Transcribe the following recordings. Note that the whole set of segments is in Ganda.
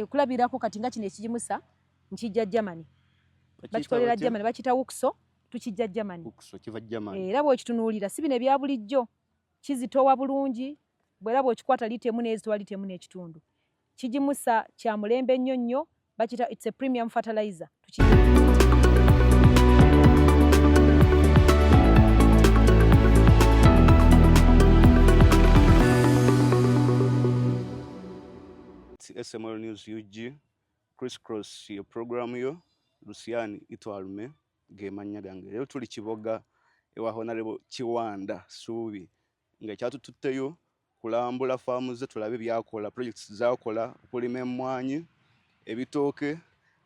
Okulabirako kati nga kino ekigimusa nkijja Germany, bakikolera Germany, bakiyita Wuxo, tukijja Germany. Era bw'okitunuulira si bino ebya bulijjo, kizitowa bulungi, bwera bw'okikwata liita emu n'ezitowa liita emu n'ekitundu. Kigimusa kya mulembe nnyo nnyo, bakiyita, it's a premium fertilizer. SML News UG, Crisscross, yo program yo Lucian Itwalume ge mannya gange. Leero tuli Kiboga ewa Honorable Kiwanda Suubi, nga ekyatututteyo kulambula faamu ze, tulabe byakola, projects zakola, okulima emmwanyi, ebitooke.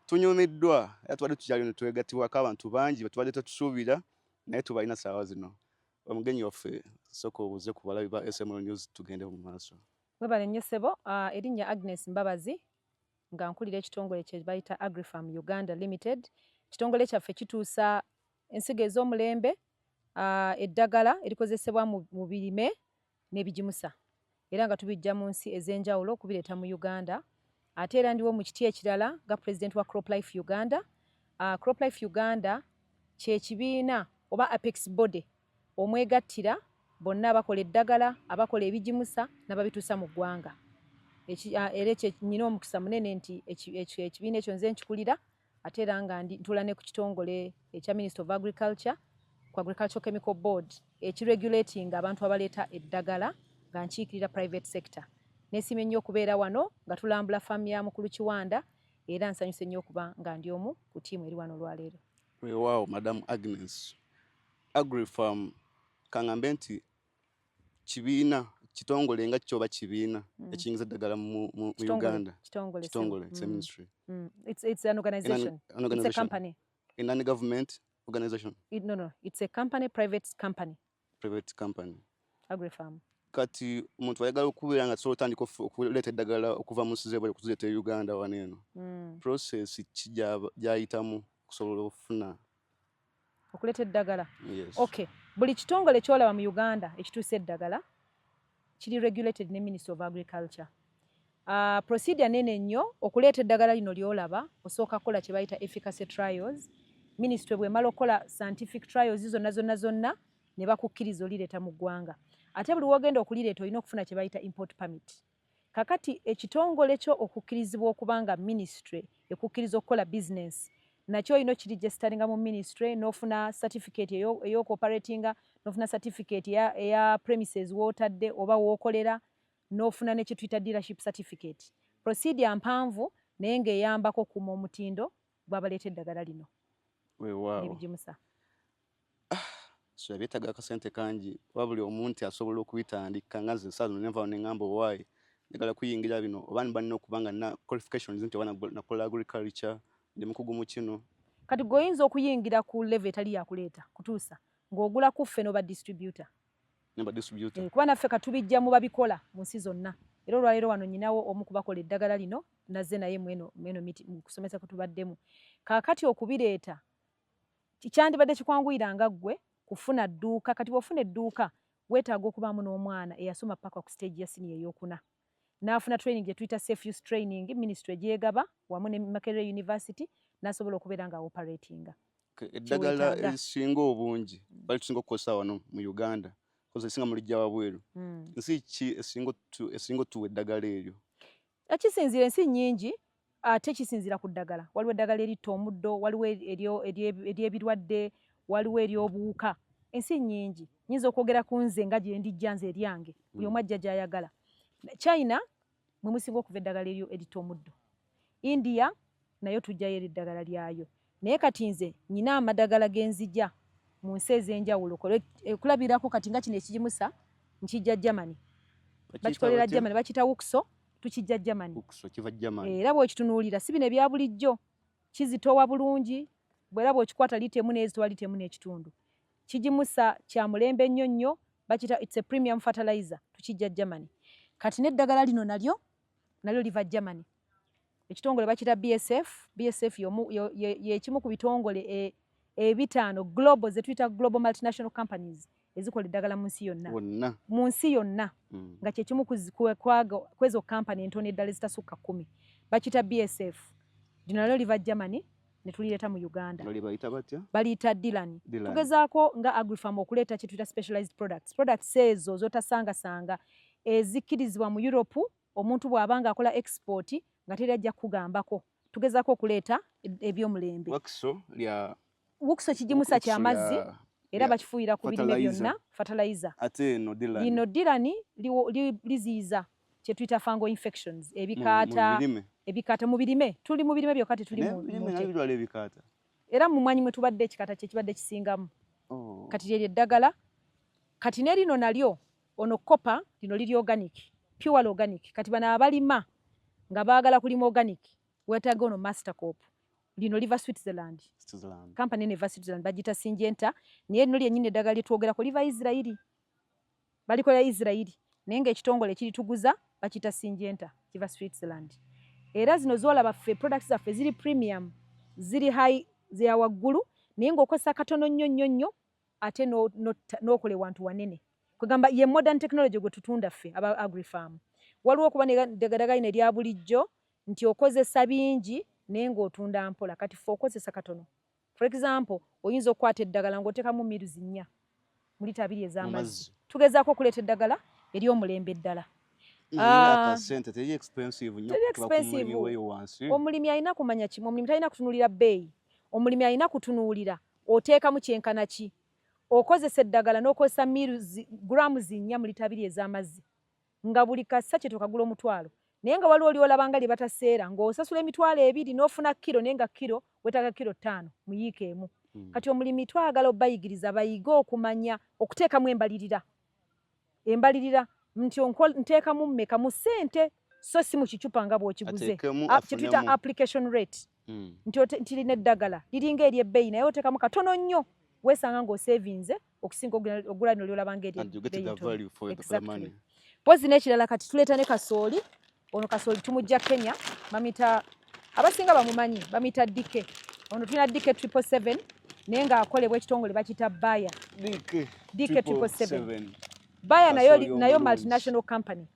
Tunyumiddwa era tubadde tukyali ne twegattibwako abantu bangi betubadde tetusuubira, naye tubalina saawa zino. Omugenyi waffe, sooka obuuze ku balabi ba SML News, tugende mu maaso. Webale nnyo ssebo. Erinnya Agnes Mbabazi, nga nkulira ekitongole kye bayita Agrifarm Uganda Limited. Ekitongole kyaffe kituusa ensigo ez'omulembe, eddagala erikozesebwa mu birime n'ebigimusa, era nga tubijja mu nsi ez'enjawulo okubireeta mu Uganda. Ate era ndiwo mu kiti ekirala nga president wa Croplife Uganda. Croplife Uganda kye kibiina oba apex body omwegattira bonna abakola eddagala, abakola ebigimusa n'ababituusa mu ggwanga. Era ekyo nnyina omukisa munene nti ekibiina ekyo nze nkikulira, ate era nga ntuula ne ku kitongole ekya Minister of Agriculture, ku Agricultural Chemical Board ekiregulating abantu abaleeta eddagala, nga nkiikirira private sector. Neesiimye nnyo okubeera wano nga tulambula faamu ya mukulu Kiwanda, era nsanyuse nnyo okuba nga ndi omu ku ttiimu eri wano olwaleero. Weewaawo, Madam Agnes. Agrifarm, kaŋŋambe nti kibiina, kitongole nga kyo oba kibiina ekiyingiza eddagala mu Uganda? Kitongole. Kitongole, it's a ministry. It's an organization. An It's a organization. company. A non-government organization? No, it's a company, private company. Private company. Agrifarm. Kati omuntu ayagala okubeera nga tusobola otandika okuleeta eddagala okuva mu nsi z'ebweru okuzireeta e Uganda wano eno, process ki gy'ayitamu okusobola okufuna? Okuleeta eddagala? Yes. Okay, buli kitongole kyolaba mu Uganda ekituusa eddagala kiri regulated ne Ministry of Agriculture. Procedure nene nnyo okuleeta eddagala lino lyolaba. Osooka kukola kye bayita efficacy trials. Ministry bw'emala okukola scientific trials zonna zonna zonna, ne bakukkiriza olireeta mu ggwanga. Ate buli wogenda okulireeta olina okufuna kye bayita import permit. Kakati ekitongole kyo okukkirizibwa okuba nga ministry ekukkiriza okukola business, nakyo olina okiregisteringa mu ministry, n'ofuna certificate ey'okuoperatinga, n'ofuna certificate eya premises w'otadde oba w'okolera, n'ofuna ne kye tuyita dealership certificate. Procedure mpanvu, naye ng'eyambako okukuuma omutindo gw'abaleeta eddagala lino Weewaawo. n'ebigimusa. So byetaaga akasente kangi oba buli omu nti asobola okubitandika, nga nze saa zino nenva neŋŋamba owaayi njagala kuyingira bino, oba mba nina okuba nga nina qualifications nti oba nakola agriculture, ndi mukugu mu kino? Kati gwe oyinza okuyingira ku level etali yakuleeta kutuusa, ng'ogula ku ffe n'oba distributor. Nemba distributor. Eh, kuba naffe katubijja mu babikola mu nsi zonna. Era olwaleero wano nyinawo omu kubakola eddagala lino, nazze naye mweno miti mu kusomesa kwe tubaddemu. Kaakati okubireeta kyandibadde kikwanguyira nga ggwe kufuna dduuka. Kati bw'ofuna edduuka, weetaaga okubaamu n'omwana eyasoma paka ku stage ya siniya ey'okuna, n'afuna training gye tuyita safe use training, ministry gyegaba wamu ne Makerere University, n'asobola okubeera nga operatinga. Eddagala Kiweetaaga. erisinga obungi balitusinga okukozesa wano mu Uganda, koza esinga mulijja wabweru, nsi ki esinga otuwa eddagala eryo? Kisinziira, ensi nnyingi, ate kisinziira ku ddagala. Waliwo eddagala eritta omuddo, waliwo ery'ebirwadde, waliwo ery'obuwuka. Ensi nnyingi. Nyinza okwogera ku nze nga gye ndijja nze eryange, buli omu ajja gy'ayagala. China mwe musinga okuva eddagala eryo eritta omuddo. India nayo tujjayo eri eddagala lyayo, naye kati nze nyina amadagala ge nzija mu nsi ez'enjawulo. Okulabirako kati nga kino ekigimusa nkijja Germany, bakikolera Germany, bakiyita Wuxo, tukijja Germany. Wuxo kiva Germany. Era bw'okitunuulira si bino ebya bulijjo, kizitowa bulungi, bwera bw'okikwata liita emu n'ezitowa liita emu n'ekitundu. Kigimusa kya mulembe nnyo nnyo, bakiyita, it's a premium fertilizer, tukijja Germany. Kati n'eddagala lino nalyo liva Germany. Ekitongole bakiyita BASF. BASF y'ekimu ku bitongole ebitaano global ze tuyita global multinational companies ezikola eddagala mu nsi yonna. Wonna. Mu nsi yonna. Nga kyekimu kwezo kampani entono eddala ezitasukka 10. Bakiyita BSF. Lino nalyo liva Germany ne tulireeta mu Uganda. Nga batya? Baliyita Dilan. Tugezaako nga Agrifarm okuleeta kye tuyita specialized products. Products ezo z'otasangasanga ezikkirizibwa mu Europe, omuntu bw'aba ng'akola export nga teri ajja kukugambako. Tugezaako okuleeta ebyomulembe. Wakiso lya Wukiso kigimusa ky'amazzi era bakifuuyira ku birime byonna, fertilizer. Ate eno Dilan? Lino Dilan liziyiza kye tuyita fungal infections, ebikaata, ebikaata mu birime. Tuli mu birime byokka, tetuli mu ebikaata. Era mu mwanyi mwe tubadde ekikaata kye kibadde kisingamu. Oh. Kati lyeryo eddagala. Kati ne lino nalyo ono kopa, lino liri organic, pure organic. Kati bano abalima nga baagala kulima organic weetaaga ono Mastercop. Lino liva Switzerland, company eno eva Switzerland, bagiyita Syngenta. Naye lino lyennyini eddagala lyetwogerako liva Isirairi, balikolera Isirairi, naye ng'ekitongole kirituguza bakiyita Syngenta, kiva Switzerland. Era zino zolaba ffe products zaffe ziri premium, ziri high, za waggulu, naye ng'okozesa katono nnyo nnyo nnyo ate n'okola ewantu wanene. Kwegamba ye modern technology gwe tutunda ffe aba Agrifarm. Waliwo okuba neddagala lino erya bulijjo nti okozesa bingi naye ng'otunda mpola. Kati ffe okozesa katono. For example, oyinza okukwata eddagala ng'oteekamu mils 4 mu lita 2 ez'amazzi. Tugezaako okuleeta eddagala ery'omulembe ddala. Teri expensive. Omulimi alina kumanya kimu, omulimi talina kutunuulira bbeeyi. Omulimi alina kutunuulira oteekamu kyenkana ki. Okozesa eddagala n'okozesa mils grams 4 mu lita 2 ez'amazzi, nga buli kasachet okagula 1000, naye nga waliwo ly'olaba nga lye bataseera ng'osasula 20,000 n'ofuna kiro, naye nga kiro weetaaga kiro 5 mu yiika emu. Kati omulimi twagala obayigiriza bayige okumanya okuteekamu embalirira, embalirira nti nteekamu mmeka mu ssente, so si mu kicupa nga bw'okiguze, kye tuyita application rate. Nti lino eddagala liringa ery'ebbeeyi naye oteekamu katono nnyo, weesanga ng'osevinze okusinga ogula lino ly'olaba nga ery'ebbeeyi. Pozi n'ekirala, kati tuleeta ne kasooli. Ono kasooli tumujja Kenya, bamuyita, abasinga bamumanyi, bamuyita DK. Ono tulina DK 777, naye ng'akolebwa ekitongole bakiyita Bayer. DK 777, Bayer nayo nayo multinational company.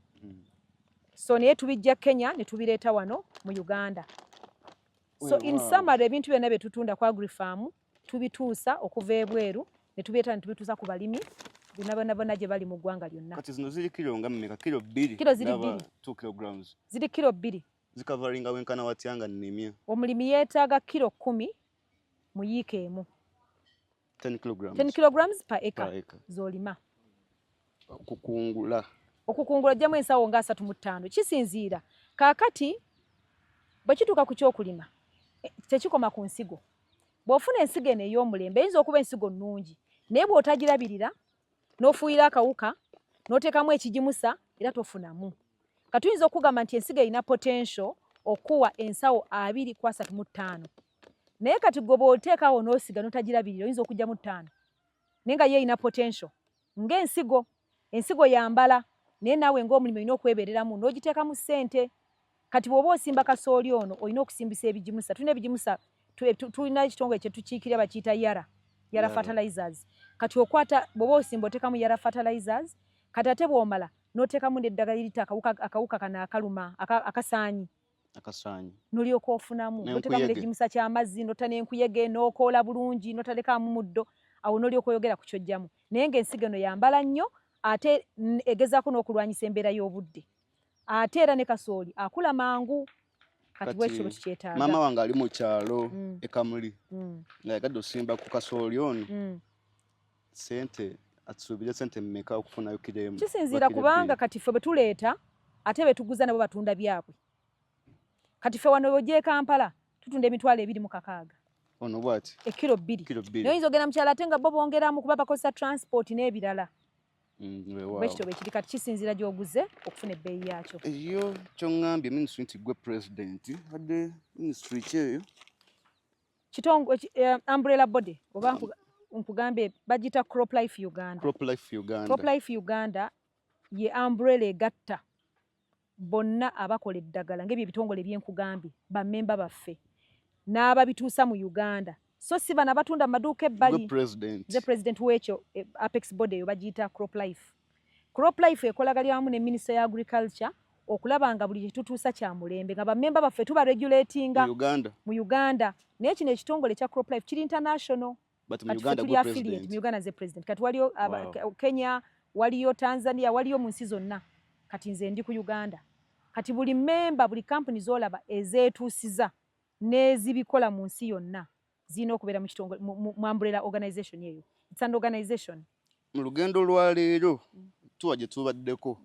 So naye tubijja Kenya ne tubireeta wano mu Uganda. So in summary, ebintu byonna bye tutunda ku Agrifarm tubituusa okuva ebweru ne tubireeta ne tubituusa ku balimi bonna bonna bonna gye bali mu ggwanga lyonna. Kati zino ziri kiro nga mmeka? Kiro 2? Kiro ziri 2. 2 kilograms. Ziri kiro 2. Zikavaringa wenkana watya nga nnimye? Omulimi yeetaaga kiro 10 mu yiika emu. 10 kilograms. 10 kilograms per acre z'olima. Okukungula? Okukungula ojjamu ensawo nga 35, kisinziira. Kaakati bwe kituuka ku kyokulima, tekikoma ku nsigo. Bw'ofuna ensigo eno ey'omulembe, eyinza okuba ensigo nnungi, naye bw'otagirabirira n'ofuuyira akawuka n'oteekamu ekigimusa, era tofunamu. Katuyinza okugamba nti ensigo erina potential okuwa ensawo 20 ku 35, naye kati gwe bw'oteekawo n'osiga n'otagirabirira, oyinza okuggyamu ttaano, naye nga ye erina potential ng'ensigo. Ensigo yambala, naye naawe ng'omulimi olina okwebeereramu n'ogiteekamu ssente. Kati bw'oba osimba kasooli ono, olina okusimbisa ebigimusa. Tulina ebigimusa, tulina ekitongole kye tukiikirira bakiyita Yara, Yara Fertilizers. Kati okwata, bw'oba osimba oteekamu Yara Fertilizers. Kati ate bw'omala n'oteekamu n'eddagala erita akawuka kano akaluma akasaanyi. Akasaanyi. N'olyoka ofunamu, n'oteekamu n'ekigimusa ky'amazzi, n'otta n'enkuyege, n'okoola bulungi, n'otalekaamu muddo, awo n'olyoka oyogera ku ky'oggyamu. Naye ng'ensigo eno yambala nnyo, ate egezaako n'okulwanyisa embeera y'obudde, ate era ne kasooli akula mangu. Kati bwekityo bwe tukyetaaga. Maama wange ali mu kyalo ekamuli nga yagadde osimba ku kasooli ono, sente atusuubire sente mmeka okufunayo kiro emu? Kisinziira, kubanga kati ffe bwe tuleeta ate be tuguza nabo batunda byabwe. Kati ffe wano bw'ojja e Kampala tutunda 26,000. Ono bwati? Ekiro 2. Naye oyinza ogenda mu kyalo ate nga bo bongeramu kuba bakozesa transport n'ebirala. Bwekityo bwekiri. Kati kisinziira gy'oguze okufuna ebbeeyi yaakyo. Eyo kyoŋŋambye ministry nti gwe president adde ministry ki eyo? Kitongo umbrella body oba nkugambye bagiyita Crop Life Uganda. Crop Life Uganda. Crop Life Uganda ye umbrella egatta bonna abakola eddagala ng'ebyo ebitongole byenkugambye, bammemba baffe n'ababituusa mu Uganda, so si bano abatunda mu maduuka ebbali. Nze president w'ekyo apex body eyo bagiyita Crop Life. Crop Life ekolaganira wamu ne minisita ya agriculture. Okulaba nga buli kyetutuusa kya mulembe, nga bammemba baffe tuba regulatinga mu Uganda. Mu Uganda, naye kino ekitongole ekya Crop Life kiri international. But mu Kati ffe Uganda tuli gwe affiliate. president. Mu Uganda nze president. Kati waliyo Kenya, waliyo Tanzania, waliyo mu nsi zonna. Kati nze ndi ku Uganda. Kati buli memba, buli kampuni z'olaba ezeetuusiza n'ezibikola mu nsi yonna zirina okubeera mu kitongole, mu umbrella organization eyo. It's an organization. Mu lugendo lwaleero tuwa gye tubaddeko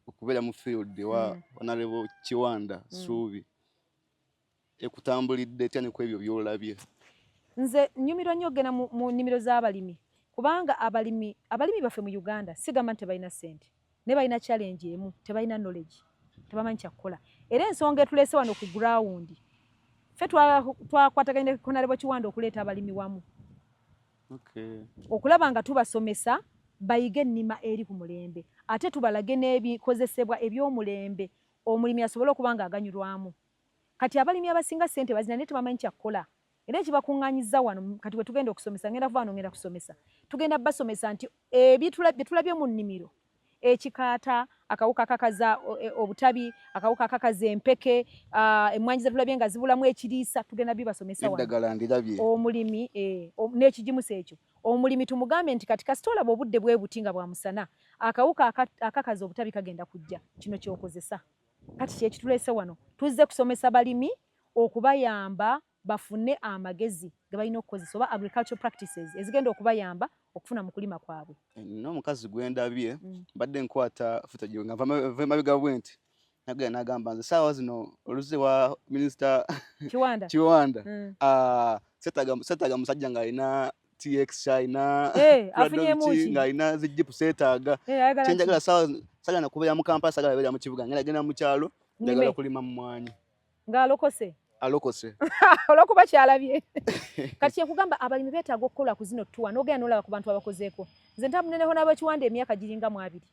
okubeera mu field wa Honorable Kiwanda Suubi, ekutambulidde etya ne ku ebyo by'olabye? Nze nnyumirwa nnyo okugenda mu nnimiro z'abalimi, kubanga abalimi baffe mu Uganda, sigamba nti tebalina ssente, naye balina challenge emu: tebalina knowledge, tebamanyi kyakukola. Era ensonga etuleese wano ku ground, ffe twakwataganye ne Honorable Kiwanda okuleeta abalimi wamu okulaba nga tubasomesa bayige ennima eri ku mulembe, ate tubalage n'ebikozesebwa eby'omulembe, omulimi asobole okuba nga aganyulwamu. Kati abalimi abasinga ssente bazina, naye tebamanyi kyakukola. Era ekibakuŋŋaanyiza wano kati bwe tugenda okusomesa, ngenda kuva wano ngenda kusomesa, tugenda basomesa nti bye tulabye mu nnimiro, ekikaata, akawuka akakaza obutabi, akawuka akakaza empeke, emmwanyi zetulabye nga zibulamu ekiriisa, tugenda bibasomesa wano. Eddagala ndirabye. Omulimi n'ekigimusa ekyo, omulimi tumugambe nti kati kasita olaba obudde bwe buti nga bwa musana, akawuka akakaza obutabi kagenda kujja, kino ky'okozesa. Kati kyekituleese wano, tuzze kusomesa balimi okubayamba bafune amagezi ge balina okukozesa oba agricultural practices ezigenda okubayamba okufuna mu kulima kwabwe. Nina omukazi gwe ndabye, mbadde nkwata footage nga nva emabega bwe nti, nagenda n'agamba, "Nze saawa zino oluzze wa Minisita Kiwanda. Kiwanda, seetaaga musajja ng'alina TX, alina Prado, Afunyemu ki, ki? ng'alina zi jeep, seetaaga. Ayagala ki? Kyenjagala saawa, sagala nakubeera mu Kampala, sagala beera mu kibuga, ngenda genda mu kyalo, njagala Nnime. kulima mmwanyi." Ng'alokose. Alokose. Olwokuba kyalabye. Kati kyekugamba, abalimi beetaaga okukola ku zino tuwa n'ogenda n'olaba ku bantu abakozeeko. Nze ntambuneneho n'abakiwanda emyaka giringa mu 20.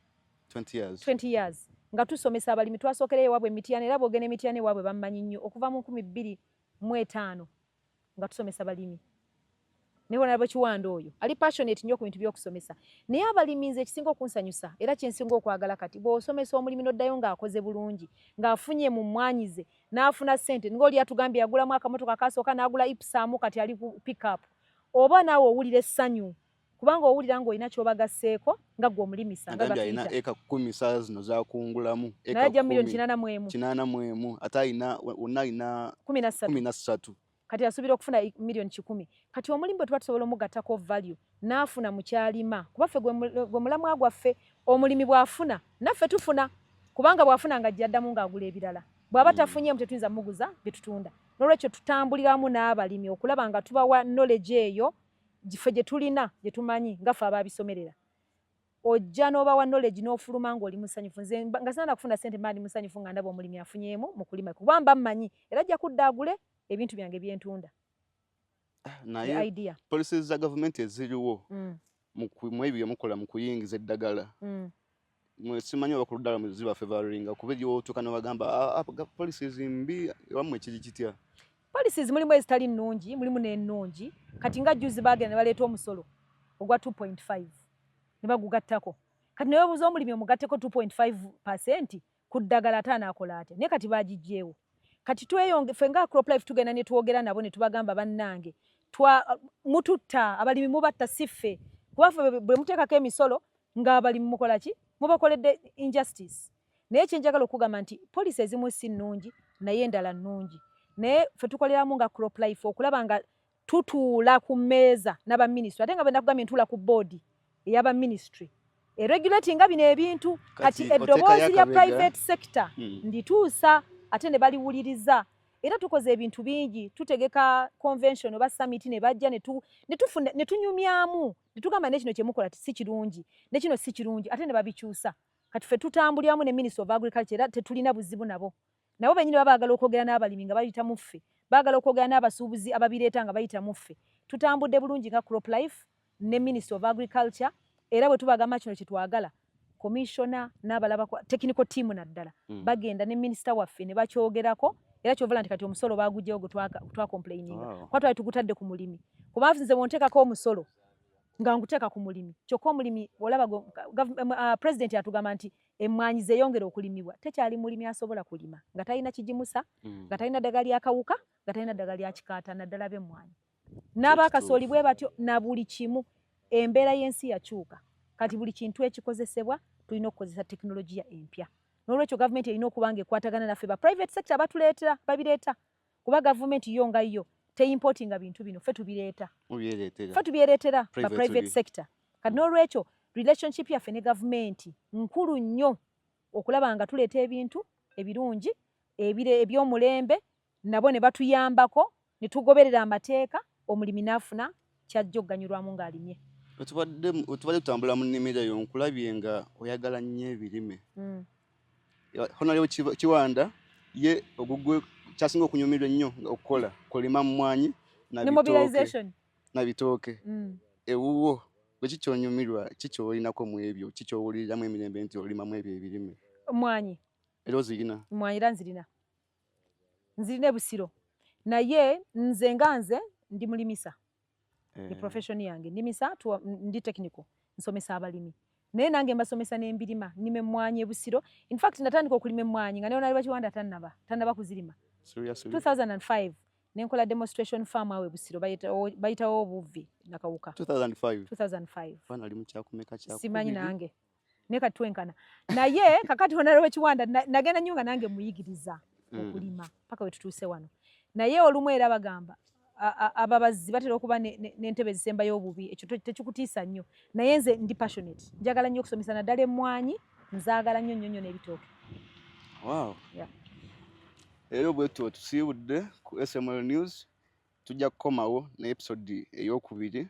20 years. 20 years nga tusomesa abalimi. Twasookereyo ewaabwe Emityana, era bw'ogenda Emityana ewaabwe bammanyi nnyo. Okuva mu 2005 nga tusomesa balimi. Naye Honorable Kiwanda oyo ali passionate nnyo ku bintu by'okusomesa. Naye abalimi, nze ekisinga okunsanyusa era kyensinga okwagala kati, bw'osomesa omulimi n'oddayo ng'akoze bulungi, ng'afunye mu mmwanyi ze, n'afuna ssente, ng'oli atugambye yagulamu akamotoka akasooka, n'agula Ipsum, kati ali ku pickup, oba naawe owulira essanyu, kubanga owulira ng'olina ky'obagasseeko nga ggwe omulimisa nga Agambye alina batuyita. eka 10 saawa zino zakungulamu. Naye Eka ajja miliyoni 10. 81. 81, ate alina wonna alina 13. 13. Kati asuubira okufuna miliyoni 100. Kati omulimu bwe tuba tusobola omugattako value n'afuna mu kyalima, kuba ffe gwe mulamwa gwaffe, omulimi bw'afuna naffe tufuna, kubanga bw'afuna nga ajja addamu ng'agula ebirala. Bw'aba tafunyemu, tetuyinza muguza bye tutunda. N'olwekyo tutambuliramu n'abalimi okulaba nga tubawa knowledge eyo ffe gye tulina, gye tumanyi nga ffe abaabisomerera. Ojja n'obawa knowledge n'ofuluma ng'oli musanyufu. Nze nga sinana kufuna ssente, mba ndi musanyufu nga ndaba omulimi afunyeemu mu kulima, kuba mba mmanyi era ajja kudda agule ebintu byange byentunda. Naye idea. Policies za gavumenti eziriwo mu ebyo byemukola mu kuyingiza eddagala, mwe simanyi oba ku ludda lwammwe ziba favoringa, kuba eryotuuka nobagamba, "Ah, ah, policies mbi." Ewammwe kiri kitya? Policies mulimu ezitali nnungi, mulimu n'ennungi. Kati nga juzi bagenda ne baleeta omusolo ogwa 2.5 ne bagugattako. Kati naye obuuza omulimi, omugatteko 2.5% ku ddagala, ate anaakola atya? Naye kati bagiggyeewo. Kati tweyonge ffe nga Crop Life tugenda ne twogera nabo ne tubagamba, "Bannange, mututta abalimi, mubatta, si ffe, kuba ffe bwe muteekako emisolo ng'abalimi mukola ki? Mubakoledde injustice." Naye kyenjagala okugamba nti policy ezimu si nnungi, naye endala nnungi. Naye ffe tukoleramu nga Crop Life okulaba nga tutuula ku mmeeza n'abaministry, ate nga bwe nakugambye, ntuula ku board ey'abaministry eregulating nga bino ebintu. Kati eddoboozi lya private sector ndituusa, ate ne baliwuliriza. Era tukoze ebintu bingi, tutegeka convention oba summit ne bajja ne tunyumyamu ne tugamba, ne kino kyemukola si kirungi, ne kino si kirungi, ate ne babikyusa. Kati ffe tutambuliramu ne Ministry of Agriculture, era tetulina buzibu nabo. Nabo bennyini baba baagala okwogera n'abalimi nga bayita mu ffe, baagala okwogera n'abasuubuzi ababireeta nga bayita mu ffe. Tutambudde bulungi nga Crop Life ne Ministry of Agriculture. Era bwe tubagamba kino kyetwagala, commissioner n'abalaba technical team naddala bagenda ne minisita waffe ne bakyogerako. Era kyovala nti kati omusolo baguggyewo gwe twacomplaininga, kuba twali tugutadde ku mulimi. Kuba nze bwonteekako omusolo Nga nguteeka ku mulimi. Kyokka omulimi olaba president atugamba nti emmwanyi zeeyongera okulimibwa, tekyali mulimi asobola kulima nga talina kigimusa, nga talina ddagala lya kawuka, nga talina ddagala lya kikaata, naddala b'emmwanyi n'abaakasooli bwe batyo na buli kimu. Embeera y'ensi yakyuka, kati buli kintu ekikozesebwa tulina okukozesa tekinologiya empya. N'olwekyo gavumenti erina okuba nga ekwatagana naffe ba private sector batuleetera, babireeta, kuba gavumenti yo nga yo teimportinga bintu bino, ffe tubireeta, ffe tubyereetera ba private sector. Kati n'olwekyo relationship yaffe ne gavumenti nkulu nnyo okulaba nga tuleeta ebintu ebirungi ebyomulembe, nabo ne batuyambako ne tugoberera amateeka, omulimi n'afuna kyajja okuganyulwamu ng'alimye. Wetubadde tutambula mu nnimiro eyo, nkulabye nga oyagala nnyo ebirime. Honorable Kiwanda ye ogugwe kyasinga okunyumirwa ennyo okukola kulima mmwanyi na bitooke. Ewuwo gwe kikyonyumirwa, kikyolinako mu ebyo, kikyowuliriramu emirembe nti olimamu ebyo ebirime? Mmwanyi. Era ozirina? Mmwanyi era nzirina, nzirina ebusiro, naye nze nga nze ndi mulimisa. Profession yange ndimisa, ndi technical, nsomesa abalimi, naye nange mbasomesa n'embirima. Nnima emmwanyi ebusiro. In fact, natandika okulima emmwanyi nga ne Kiwanda tannaba kuzirima. 2005 nenkola demonstration farm awo ebusiro, bayitawo Obuvvi Nakawuka. 2005? 2005. Simanyi nange, naye kati twenkana. Naye kakati Honorable Kiwanda nagenda nnyo nga nange muyigiriza okulima paka we tutuuse wano. Naye olumu era bagamba ababazzi batera okuba n'entebe ezisembayo obubi, ekyo tekikutiisa nnyo, naye nze ndi passionate, njagala nnyo okusomesa, naddala emmwanyi nzaagala nnyo nnyo nnyo n'ebitooke. Wow. Leero bwetyo tusiibudde ku SML News. Tujja kukomawo ne episode eyokubiri,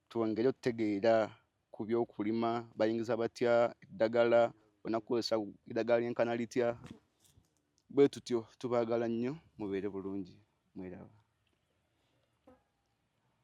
twongere otutegeera ku byokulima, bayingiza batya eddagala, onakukozesa eddagala lyenkana litya. Bwe tutyo tubaagala nnyo, mubeere bulungi, mweraba.